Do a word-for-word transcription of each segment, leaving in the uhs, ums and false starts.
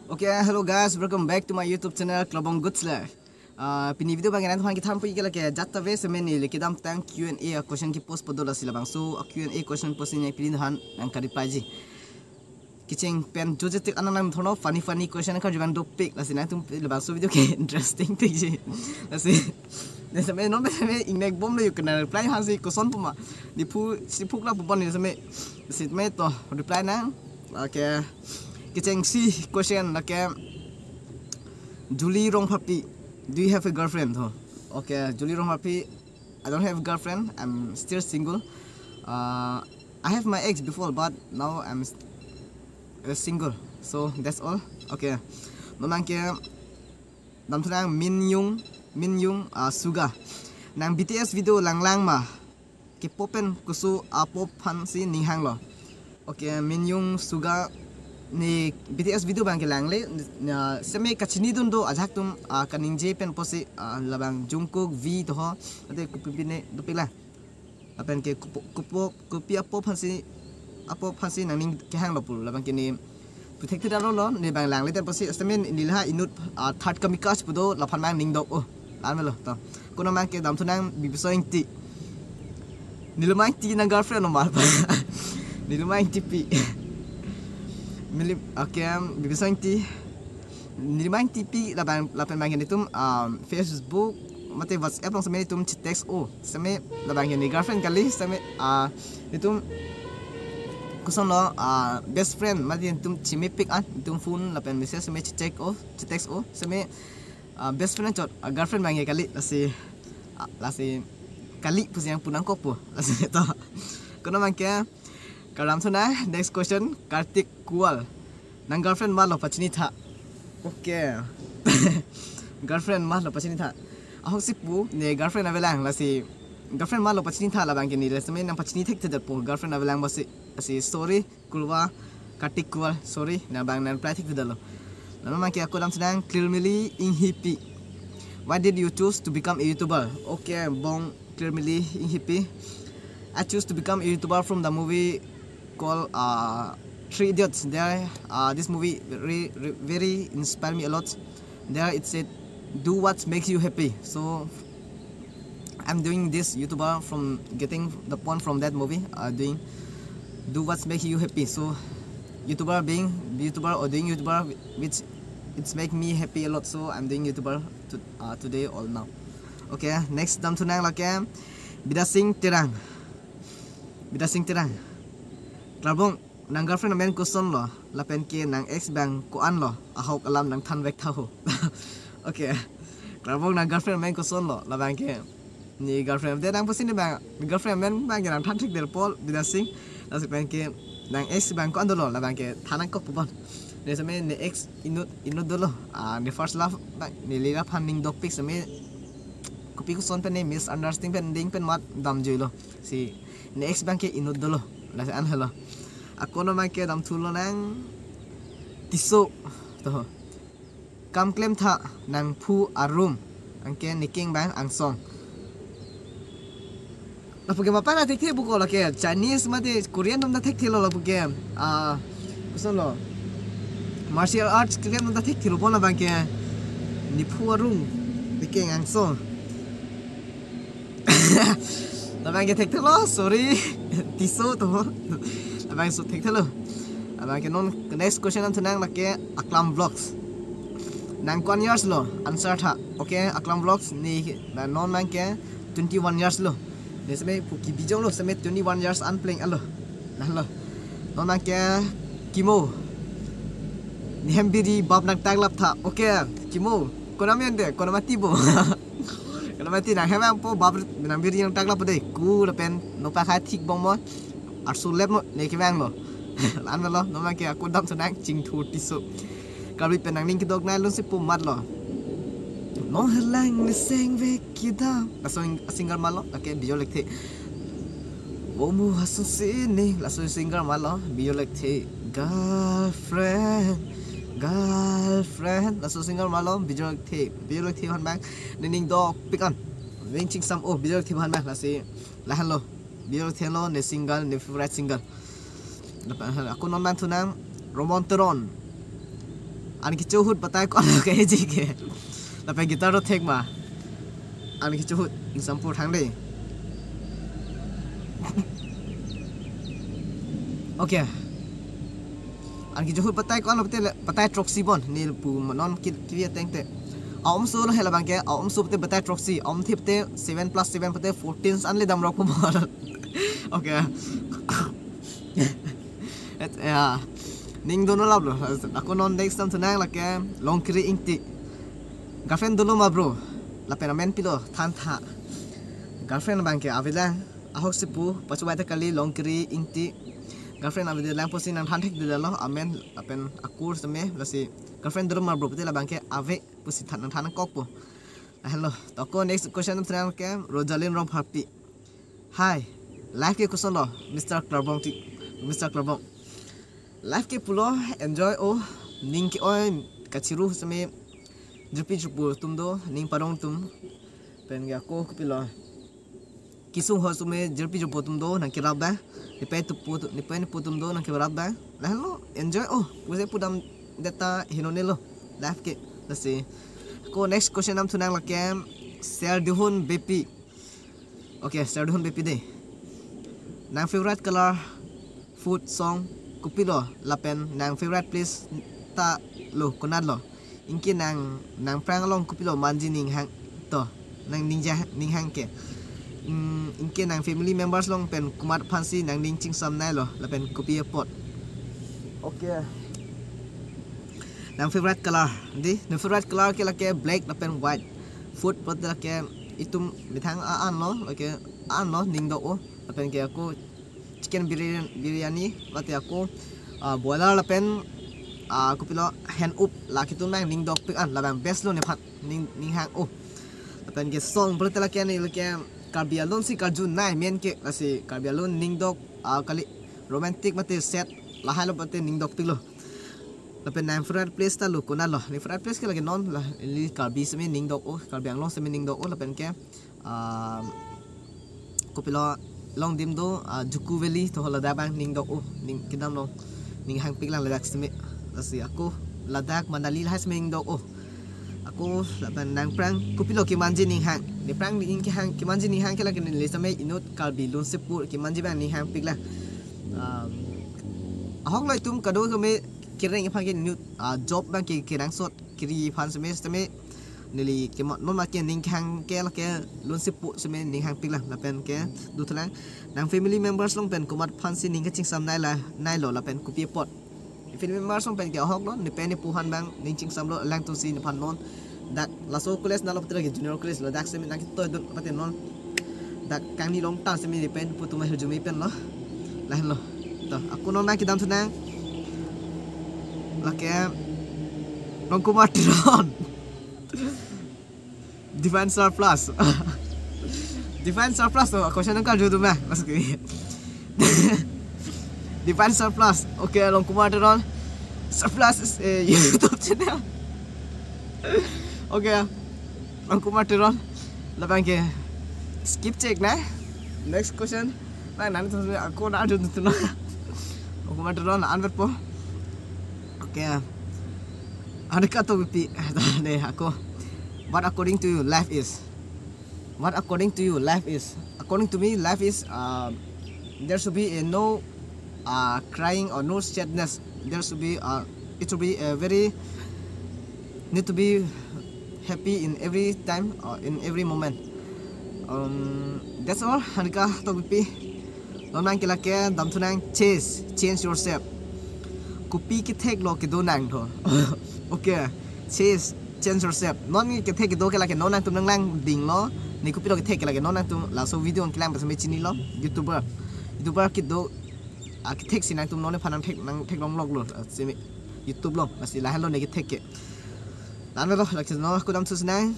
Okay, hello guys, welcome back to my YouTube channel Klabong Goods Life. Ah, pini video abang nangtum aphan kethan pu ke lake jat ta ave seme neli kedamtang Q and A a question kepost po do, lasi labangso a Q and A question pusi nangpilin han nang ka reply ji. Kecheng pen joje tik anang nang thono funny funny question karju abang dopik, lasi nangtum labangso video ke interesting pikji. Lasi ne seme non seme ingnek bomlo, you can reply hansi koson puma. Di phu si phuk la pupon ne seme sitme to reply nang. Okay. Kecheng isi question lake Julie Rongphapi, do you have a girlfriend? Ho. Okay, Julie Rongphapi, I don't have a girlfriend. I'm still single. Uh, I have my ex before, but now I'm s- uh, single. So that's all. Okay. Non abang ke damthu nang Min Yung, Min Yung uh, Suga. Nang B T S video langlang ma? K-pop pen koso a-pop aphansi ning hanglo. Okay, Min Yung Suga, ne B T S video abang ke langle, na seme kachinidun do ajahak atum, ah, kaningje pen pusi, ah, labang Jungkook, V to ho, ate kopi pine dopik la. Lapen ke kopo, kopo, kopi a-pop aphansi, a-pop aphansi nangning kehanglo pu, labang ke ne pu thekthedetlo, ne abang langle ten pusi seme neli ha inut, ah, third kamikaze pu do, laphan abang ning dok o. Lamelo to. Ako non abang ke damthu nang Bibisong Ingti. Nilima Ingti nang girlfriend nomar pa. Nilima Ingtipi. Mili, okay, um, Bibisong Ingti. Nilima Ingtipi labang, lapen abang ke netum, um, Facebook mate WhatsApp along seme netum che-text o. Seme labang ke ne girlfriend kali, seme, ah, netum kosonlo, ah, best friend mate netum chemepik an, netum phone lapen message seme che-check o, che-text o. Seme, ah, best friend chot, ah, girlfriend abang ke kali, lasi, ah, lasi kali pusi nangpu nangkok po. Lasi to. Ako non abang ke, kardamthu nang, next question, Kartik Kual. Nang girlfriend malo pachinitha. Okay. Girlfriend malo pachinitha. Ahok si pu, ne girlfriend avelang, lasi girlfriend malo pachinitha, labang ke neli seme nangpachini thekthedetpo girlfriend avelang pusi, lasi sorry, Kulwa, Kartik Kual, sorry, nang abang nang reply thekthedetlo. Non abang ke ako damthu nang Clearmili Inghipi. Why did you choose to become a YouTuber? Okay, bong Clearmili Inghipi. I choose to become a YouTuber from the movie called, uh, Three Idiots. There, uh, this movie very, very inspired me a lot. There it said, "Do what makes you happy." So I'm doing this YouTuber from getting the point from that movie. Uh, doing, "Do what makes you happy." So YouTuber, being YouTuber or doing YouTuber, which it's make me happy a lot. So I'm doing YouTuber to, uh, today all now. Okay, next damthu nang lake Bidasing Terang. Bidasing Terang. Klarbong, nang girlfriend amen kosonlo, lapen ke nang ex abang ko-anlo, ahok alam nangthan vek tha ho. Okay. Klarbong, nang girlfriend amen kosonlo, labang ke ne girlfriend de nang pusi ne abang, girlfriend amen abang ke nangthan thekthedetpo, Bidasing. Lasi pen ke nang ex abang ko-an dolo, labang ke than nangkok pupon. Ne seme ne ex inut, inut dolo. Ah, ne first love abang, neli laphan ning dokpik seme kopi koson pen ne misunderstanding pen ding pen mat damjuilo. Si ne ex abang ke inut dolo. Lasi an helo. Ako non abang ke damthulo nang Tisso to. Kam klemtha nangphu arum. Anke ne king abang angsong. Lapu ke mapa na thekthe pu ko lake Chinese mate Korean atum ta thekthelo lapu ke. Ah, kosonlo. Martial arts klem atum ta thekthelo pon labang ke. Nephu arum. Ne king angsong. Labang ke thekthelo, sorry. Tisso to. Labangso thekthelo. Labang ke non next question damthu nang lake Aklam Vlogs. Nang ko-an years lo, answer tha. Okay, Aklam Vlogs, ne non abang ke twenty-one years lo. Ne seme pu kebijonglo, seme twenty-one years an pleng alo. Nahlo. Non abang ke Kimo. Ne hem biri bap nangtaklap tha. Okay, Kimo. Konat amen de, konat amati bo. Konat amati, nang hem vangpo, bap nang biri nangtaklap de. Ku lapen nokpa khai thik bom mo. Arso lep mo, ne kevanglo. La-an melo, non abang ke ako damthu nang Chingthur Tisso. Karbi pen nangning kedok nai lun si pu matlo. Nong helang ne seng vek kedam. Laso ing-, singer malo, lake Bijol Lekthe. Vomu hasun sini, laso singer malo, Bijol Lekthe. Girlfriend, girlfriend, laso singer malo, Bijol Lekthe. Bijol Lekthe aphan abang nening dokpik an. Ring chingsam o, Bijol Lekthe aphan abang, lasi lahenlo. Bijol Lekthe lo ne singer, ne favorite singer. Ako non damthu nang Romon Teron. An kecho ahut batai ko-an lo ke J K. Lapen guitar do thek ma. An kecho ahut example thang dei. Okay. An kecho ahut batai ko-an lo te le, batai throksi bon. Neli pu non ki, ki ateng te. Aum so lo hela abang ke, aum so te batai throksi, aum thip te seven plus seven pute fourteen an le damrok po bor. Okay. Et, ya. Ning dono lap lo. Ako non next damthunang lake Longkiri Ingti. Girlfriend dolo ma bro? Lapen amen pilo, than tha. Girlfriend abang ke avelang. Ahok si pu, pachu bai ta kali Longkiri Ingti. Girlfriend avelang pusi nangthan thekdetlo, amen lapen akur seme, lasi girlfriend dolo ma bro pute labang ke ave pusi than nangthan kok po. Hello. To ako next question damthunang ke Rojalin Rongpharpi. Hi. Life ke koson lo, Mister Klarbong ti, Mister Klarbong. Life ke pulo enjoy o, ning ke-oi kachiru seme jirpi jirpo atum do, ning parong atum. Pen ke ako kopilo, kesung ho seme jirpi jirpo atum do, nangkerap ba. Nepei nepo, nepei nepo atum do, nangkerap ba. Lahenlo enjoy o, pusi pudamdet ta henone lo. Life ke, lasi. Ako next question damthunang lake Serdihun Beypi. Okay, Serdihun Beypi dei. Nang favorite color, food, song kopilo lapen nang favorite place ta lo, konat lo? Anke nang, nangphrang along kopilo manji ning hang to, nang ningje ning hang ke? Hmm, anke nang family members along pen komat aphansi nangning chingsamnei lo lapen kopi apot? Okay. Nang favorite color dei, nang favorite color ke lake black lapen white. Food apot lake itum methang a-an lo, lake an lo ning do-o. Lapen ke ako chicken biryani, biryani, mate ako, ah, boiler lapen, ah, kopilo hen up, lake itum nangning dokpik an, labang best lo nephan, ning, ning hang o. Lapen ke song apot lake neli ke Karbi alun si karjunei amen ke, lasi Karbi alun ning dok, ah, kali romantic mate sad lahai lo pute ning dokpik lo. Lapen nang favorite place ta lo, konat lo? Neli favorite place ke lake non la, neli Karbi seme ning do-o, Karbi Anglong seme ning do-o, lapen ke, ah, kopilo, Longdim do, ah, Juku Valley to, ladak abang ning do-o, ning kedam along ning hangpik lang ladak seme. Lasi ako Ladakh, Manali lahai seme ning do-o. Ako lapen nangphrang kopilo kemanji ning hang? Nephrang ning kehang, kemanji ning hang ke lake neli seme inut Karbi lun sepur kemanji abang ning hangpik lang. Um, ahok lo itum kadokave kereng aphan ke inut, ah, job abang ke kenangsot kiri aphan seme seme neli kemot non ma ke ning kehang ke lake lun sepur seme ning hangpik lang. Lapen ke dothulang, nang family members along pen komat aphansi ning kachingsamnei la, nei lo lapen kopi apot? Family members along pen ke ahok lo, nepei nepo aphan abang ning chingsam lo, alangtum si nephan non dak laso college nalo pute lake junior college lo, dak seme nangketoi dun pute non dak kangni along ta seme nepei nepo atum ahirjume pen lo. Lahenlo. To, ako non nangkedamthunang lake Rongkumar Teron. Divine Surplus. Divine Surplus to, question nang karju dun ma, masuk ke. Divine Surplus. Okay, Rongkumar Teron. Surplus is a YouTube channel. Okay, Rongkumar Teron. Labang ke skip chek na. Next question. Nang nang to ako na arju dun tu na. Rongkumar Teron, anvet po. Okay. Aneka to pi. Ne ako. What according to you life is? What according to you life is? According to me, life is, uh, there should be a no, uh, crying or no sadness. There should be, uh, it should be a very, need to be happy in every time or in every moment. Um, that's all. Aneka to pi. Non nang ke lake damthunang, change, change yourself. Kopi kethek lo kedo nang tho. Okay, change, change yourself. Non kethek kedo ke lake non nangtum nanglang ding lo. Ne kopilo kethek ke lake non nangtum laso video nangkelang pen seme chinilo. YouTuber, YouTuber kedo, ah, kethek si nangtum non nephan nangthek, nangtheklong lok lo, ah, seme YouTube along. Lasi lahenlo ne kethek ke. Anvetlo, lake non ako damthusinang.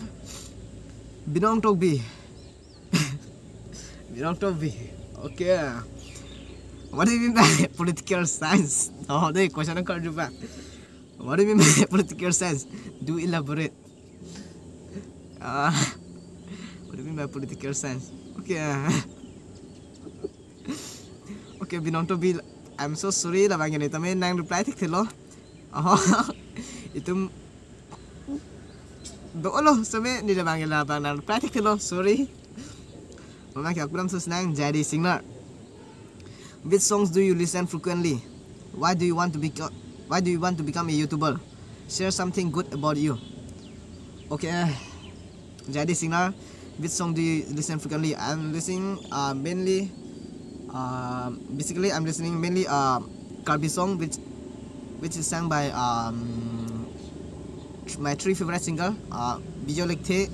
Binong Tokbi. Binong Tokbi. Okay. What do you mean by political science? Oh, dei, question nang karju ba. What do you mean by political science? Do elaborate. Ah, what do you mean by political science? Okay. Okay, Binong Tokbi, I'm so sorry, labang ke ne tame nang reply thekthelo. Oh, Itum do-olo seme, neli abang ke labang nang reply thekthelo, sorry. Mama ke aku dam susnang jadi singer. Which songs do you listen frequently? Why do you want to become, why do you want to become a YouTuber? Share something good about you. Okay, jadi singer. Which song do you listen frequently? I'm listening uh, mainly, uh, basically I'm listening mainly uh, Karbi song which which is sung by um, my three favorite singer, uh, Bijoy Lekthe,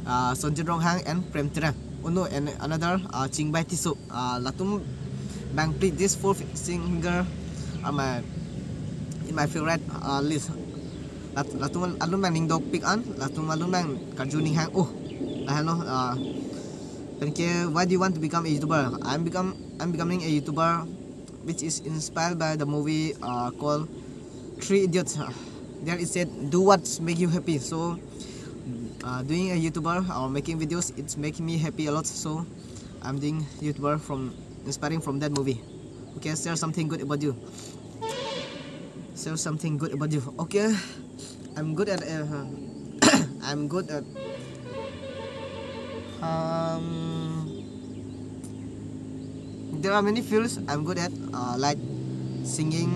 uh, Sonjit Ronghang and Prem Terang. Oh no, and another uh, Chingbai Tisso. Uh, latum bangphli, these four singer are my in my favorite uh, list. Lat, latum alun bang ning dok pik an, latum alun bang karju ning hang. Oh, lahenlo. Uh, penke, why do you want to become a YouTuber? I'm become I'm becoming a YouTuber, which is inspired by the movie uh, called Three Idiots. Uh, there it said, "Do what make you happy." So, uh, doing a YouTuber or making videos, it's making me happy a lot. So, I'm doing YouTuber from inspiring from that movie. Okay, share something good about you. Share something good about you. Okay, I'm good at. Uh, I'm good at. Um, there are many fields I'm good at, uh, like singing,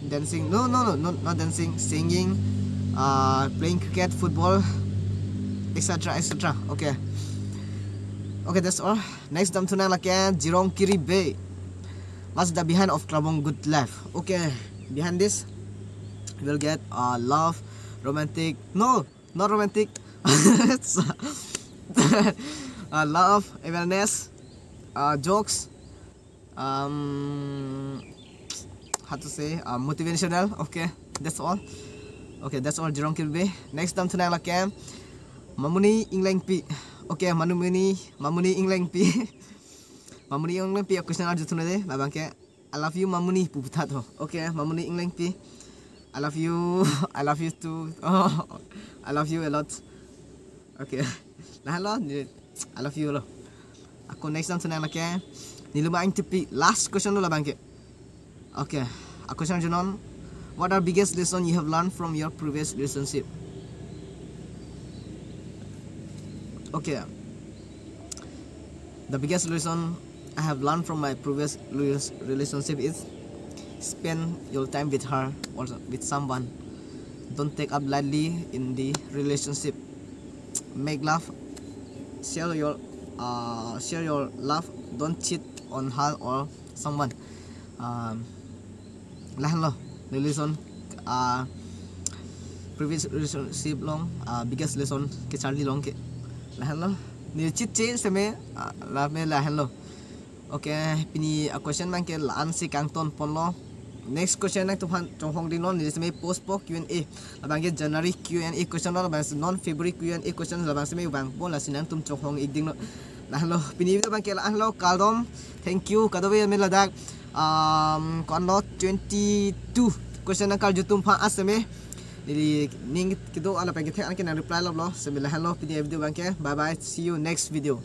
dancing. No, no, no, no, not dancing. Singing, uh, playing cricket, football, et cetera, et cetera. Okay. Okay, that's all. Next damthu nang lake Jirong Kiri Bay. What's the behind of Klabong Good Life? Okay, behind this, we'll get uh, love, romantic. No, not romantic. Uh, love, awareness, uh, jokes, um, how to say, uh, motivational. Okay, that's all. Okay, that's all. Jirong Kiri Bay. Next damthu nang lake Mamuni Inglengpi. Okay, Mamuni, Mamuni Inglengpi. Mamuni Inglengpi a question arju thu nang de, labang ke, "I love you, Mamuni," pu puthat ho. Okay, Mamuni Inglengpi. "I love you." I love you too. Oh, I love you a lot. Okay. Lahenlo, ni, "I love you" lo. Ako next damthu nang lake Nilima Ingtipi. Last question lo labang ke. Okay. A question arju non. What are biggest lesson you have learned from your previous relationship? Okay. The biggest lesson I have learned from my previous rela- relationship is spend your time with her or with someone. Don't take up lightly in the relationship. Make love, share your uh, share your love. Don't cheat on her or someone. Um, lahenlo, relation, uh, previous relationship along uh, biggest lesson kecharli along ke. Lahenlo, ne cheat che seme uh, love me lahenlo. Okay, pini a question abang ke la-an si kangton ponlo. Next question nangtumphan chonghong dinglo, ne seme post po Q and A. Labang ke January Q and A question lo, labang non February Q and A question, labang seme vang po, lasi nangtum chonghong ik dinglo. Lahenlo, pini video abang ke lahenlo, kardom. Thank you kadokave me ladak. Um, ko-an lo, twenty-two question nang karju atum aphan aseme. Neli ning kedo ala abang ke thek an ke nang reply lo lo. Seme lahenlo pini video abang ke. Bye bye. See you next video.